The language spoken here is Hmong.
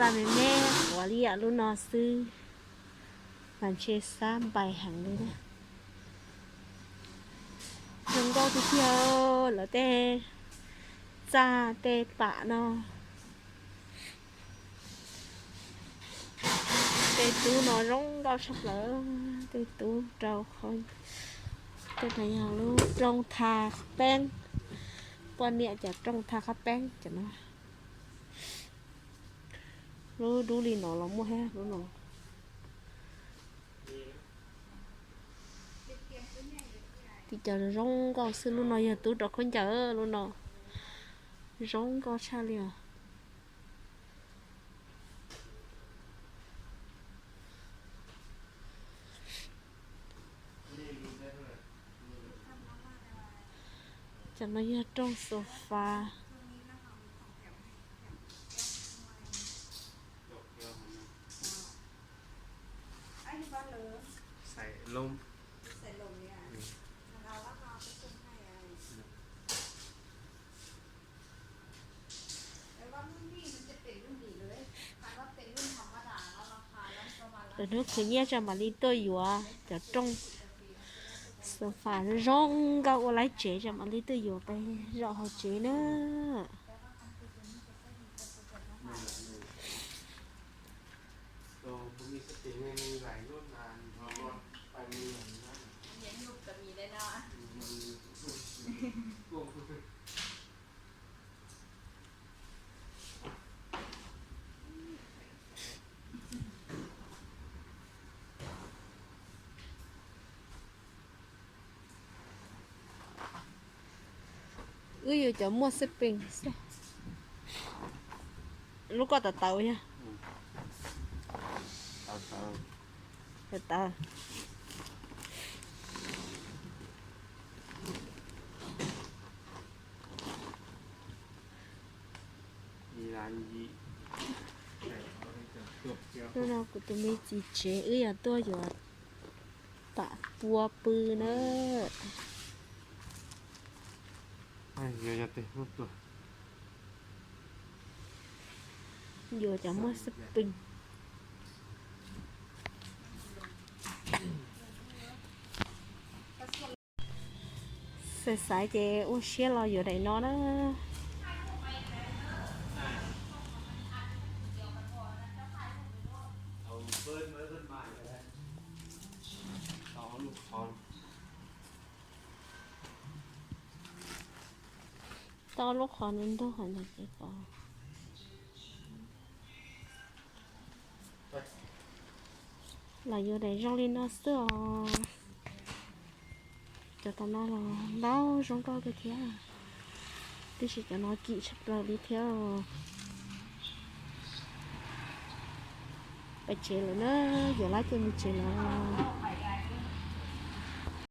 Txaj me me, quav li yam lub no xwb, mas ntshe xab npais heev li na. Zoo nkauj tiag tiag lawv tej txaj tej pam no. Tej tub no zoo nkauj tshaj plaws, tej tub rau qhov, tej no yog lub rooj tha qhov peeb, poj niam cov rooj tha qhov peeb cov no. Lub dub li no los muaj thiab lub no. Tib co zoo nkauj xwb, lub no yog tub rau khaub ncaws, lub no zoo nkauj tshaj li os. Cov no yog rooj sofa. Lwm hnub khwv nyiaj tso mam li tuaj yuav cov rooj sofa zoo nkauj ua laiv tsev, tso mam li tuaj yuav peb zaum hauv tsev na. Wb yuav cov muaj xab pees xwb. Lub koj tawv tawv yog? Tawv tawv. Hnub no kuv tus me txiv tsev wb yuav tuaj yuav tam pua pw na. Yuav cov muaj xab pees. Xav xav ces ua siab los yuav daim no na. Tau lub qhov ntawd ntog qhov ntawd ces pom. Los yuav daim zoo li no xwb os. Cov tom no los ntau zoo nkauj kawg thiab, tab sis cov no kim tshaj plaws li thiab. Pais tsev lawm na, yuav lab ces mus tsev lawm.